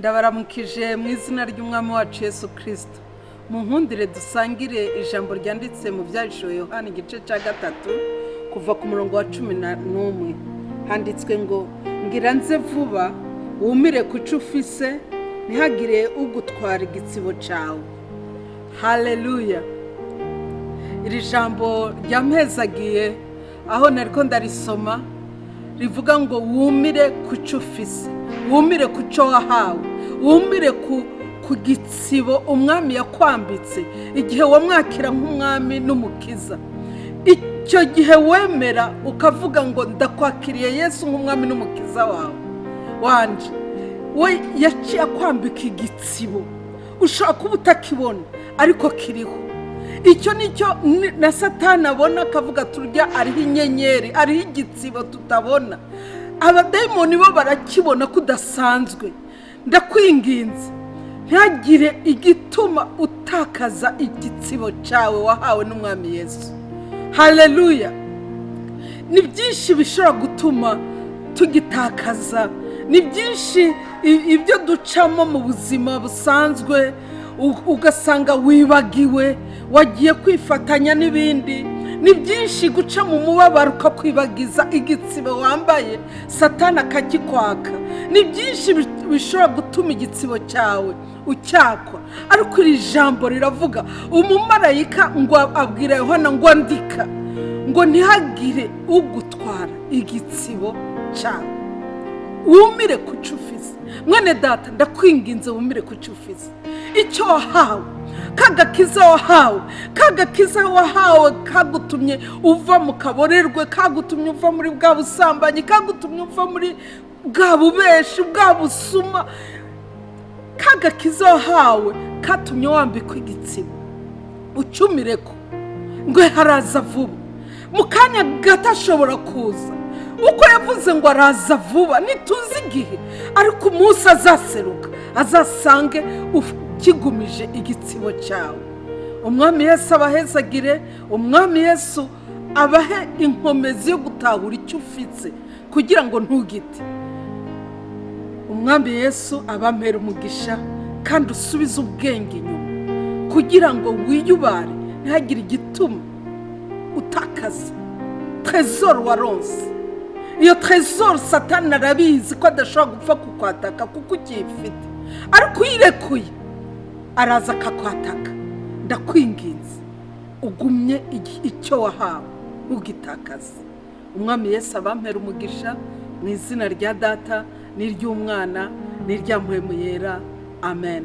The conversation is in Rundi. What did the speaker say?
Ndabaramukije mu izina ry'Umwami wacu Yesu Kirisito. Mu nkundire dusangire ijambo ryanditse mu Byahishuwe Yohani, igice cya 3, kuva ku murongo wa 11. Handitswe ngo: "Ngira nze vuba, wumire ku cyo ufise, ntihagire ugutwara igitsibo cyawe." Haleluya! Iri jambo ryampezagiye aho nariko ndarisoma, rivuga ngo wumire ku cyo ufise, wumire ku cyo wahawe, wumire ku gitsibo Umwami yakwambitse igihe wamwakira nk'Umwami n'Umukiza. Icyo gihe wemera ukavuga ngo: "Ndakwakiriye Yesu nk'Umwami n'Umukiza wawe wanje," we yaciye akwambika igitsibo. Ushobora kuba utakibona, ariko kiriho. Icyo nicyo na Satani abona, akavuga: "Turya ariho inyenyeri, ariho igitsibo tutabona." Abadayimoni bo barakibona ko udasanzwe. Ndakwinginze, ntihagire igituma utakaza igitsibo cyawe wahawe n'Umwami Yesu. Haleluya! Ni byinshi bishobora gutuma tugitakaza, ni byinshi ibyo ducamo mu buzima busanzwe, ugasanga wibagiwe, wagiye kwifatanya n'ibindi. Ni byinshi guca mu mubabaro ukakwibagiza igitsibo wambaye, Satani akakikwaka. Ni byinshi bishobora gutuma igitsibo cyawe ucyakwa. Ariko iri jambo riravuga, umumarayika ngo abwira Yohana ngo: "Andika ngo ntihagire ugutwara igitsibo cyawe, wumire ku cyo ufise." Mwene data, ndakwinginze, wumire ku cyo ufise, icyo wahawe, kagakiza wahawe. Kagakiza wahawe kagutumye uva mu kaborerwe, kagutumye uva muri bwa busambanyi, kagutumye uva muri bwa bubeshi, bwa busuma. Kagakiza wahawe katumye wambikwa igitsibo, ucumire ko ngo haraza vuba. Mu kanya gato ashobora kuza. Uko yavuze ngo araza vuba, ntituzi igihe, ariko umunsi azaseruka azasange ukigumije igitsibo cyawe. Umwami Yesu abahezagire, Umwami Yesu abahe inkomezi yo gutahura icyo ufite kugira ngo ntugite. Umwami Yesu abampera umugisha, kandi usubize ubwenge inyuma kugira ngo wiyubare, ntihagire igituma utakaza trésor waronse. Iyo trésor, Satani arabizi ko adashobora gupfa kukwataka kuko ukiyifite, ariko uyirekuye araza akakwataka. Ndakwinginze, ugumye icyo wahawe, ntugitakaze. Umwami Yesu abampera umugisha mu izina rya Data n'iry'Umwana n'irya Mpwemu Yera. Amen.